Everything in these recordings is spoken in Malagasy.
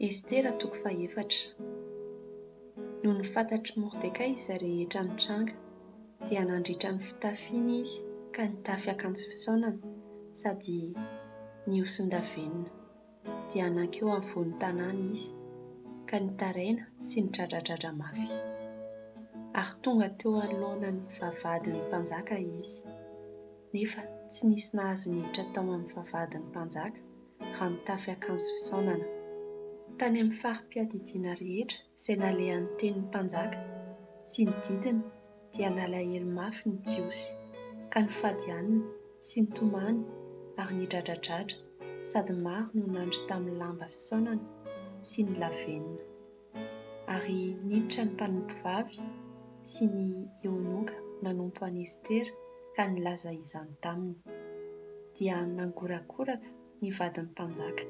Estera toko fahefatra. Nony fantatr'i Mordekay izay rehetra nitranga, dia nandritra ny fitafiany izy ka nitafy akanjo fisaonana sady nihoson-davenona. Dia nankeo afovoan'ny tanàna izy, ka nitaraina sy nidradradradra mafy. Ary tonga teo anoloanan'ny vavahadin'ny mpanjaka izy. Nefa tsy nisy nahazo niditra tao amin'ny vavahadin'ny mpanjaka raha nitafy akanjo fisaonana. Tany amin'ny fari-piadidiana rehetra izay nalehan'ny tenin'ny mpanjaka sy ny didiny dia nalahelo mafy ny Jiosy, ka nifady hanina sy nitomany ary nidradradradra sady maro no nandry tamin'ny lamba fisaonana sy ny lavenona. Ary niditra ny mpanompovavy sy ny eonoka nanompo an'i Estera ka nilaza izany taminy. Dia nangorakoraka ny vadin'ny mpanjaka,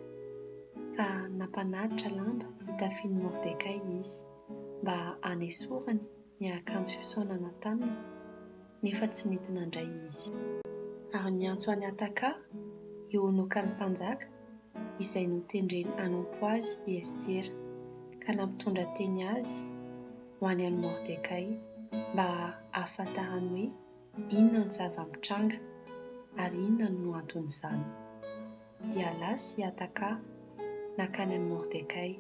ka nampanatitra lamba hitafian'i Mordekay izy, mba hanesorany ny akanjo fisaonana taminy, nefa tsy nety nandray izy. Ary niantso an'i Hataka, eonokan'ny mpanjaka, izay notendreny hanompo azy i Estera, ka nampitondra teny azy ho any amin'i Mordekay, mba hahafantarany hoe inona ny zava-mitranga ary inona no anton'izany. Dia lasa i Hataka nankany amin'i Mordekay,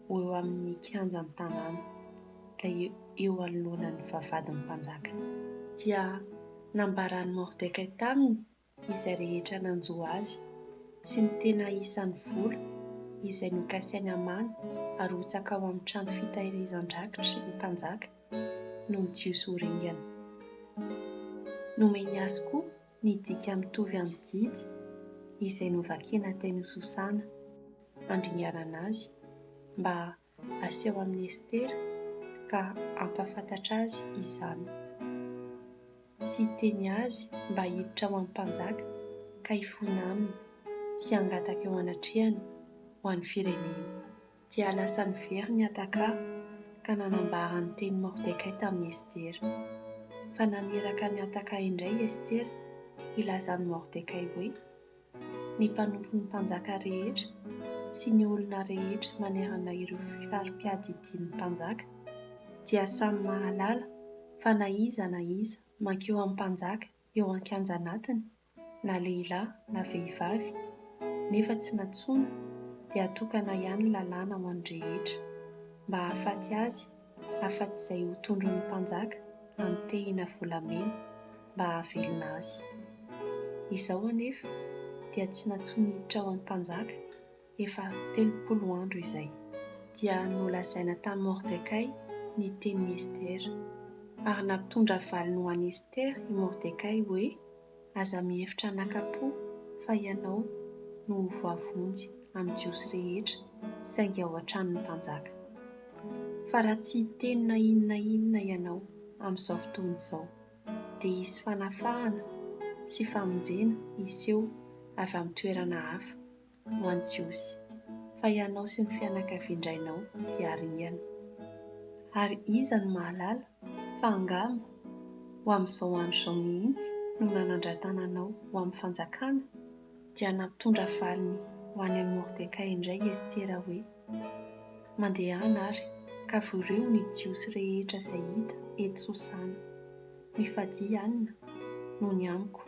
ho eo amin'ny kianjan'ny tanàna, ilay eo anoloanan'ny vavahadin'ny mpanjaka. Dia nambaran'i Mordekay taminy izay rehetra nanjo azy, sy ny tena isan'ny vola izay nokasain'i Hamana harotsaka ao amin'ny trano fitahirizan-drakitry ny mpanjaka noho ny Jiosy ho ringana. Nomeny azy koa ny dika mitovy amin'ny didy izay novakina teny Sosana handringanana azy, mba aseho amin'i Estera ka hampahafantatra azy izany, sy hiteny azy mba hiditra ho amin'ny mpanjaka ka hifona aminy sy hangataka eo anatrehany ho an'ny fireneny. Dia lasa niverina i Hataka ka nanambara ny tenin'i Mordekay tamin'i Estera. Fa naniraka an'i Hataka indray i Estera hilaza amin'i Mordekay hoe, Ny mpanompon'ny mpanjaka rehetra sy ny olona rehetra manerana ireo fari-piadidian'ny mpanjaka dia samy mahalala fa na iza na iza mankeo amin'ny mpanjaka eo an-kianja anatiny, na lehilahy na vehivavy, nefa tsy nantsoina dia tokana ihany ny lalàna ho an'ny rehetra, mba hahafaty azy afa-tsy izay ho tondron'ny mpanjaka amin'ny tehina volamena mba hahavelona azy. Izao anefa dia tsy nantsoiny hiditra ao amin'ny mpanjaka efa 30 andro izay. Dia nolazaina tamin'i Mordekay ny tenin'i Estera. Ary nampitondra valiny ho an'i Estera i Mordekay hoe, Aza mihevitra anakam-po fa ianao no ho voavonjy amin'ny Jiosy rehetra saingy ao an-tranon'ny mpanjaka. Fa raha tsy hiteny na inona na inona ianao amin'izao fotoana izao, dia hisy fanafahana sy famonjena hiseho avy amin'ny toerana hafa ho an'ny Jiosy, fa ianao sy ny fianakavian-drainao dia haringana. Ary iza no mahalala fa angamba ho amin'izao andro izao mihitsy no nanandratana anao ho amin'ny fanjakana? Dia nampitondra valiny ho any amin'i Mordekay indray i Estera hoe, Mandehana àry, ka vorio ny Jiosy rehetra izay hita eto Sosana. Mifadia hanina noho ny amiko,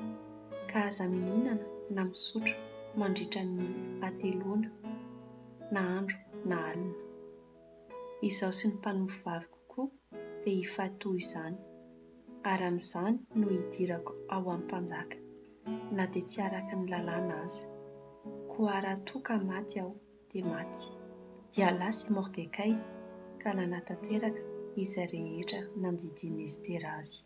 ka aza mihinana na misotro mandritra ny hateloana, na andro na alina. Izaho sy ny mpanompovaviko koa dia hifady toy izany, ary amin'izany no hidirako ao amin'ny mpanjaka, na dia tsy araka ny lalàna aza. Koa raha toa ka maty aho, dia maty. Dia lasa i Mordekay ka nanatanteraka izay rehetra nandidian'i Estera azy.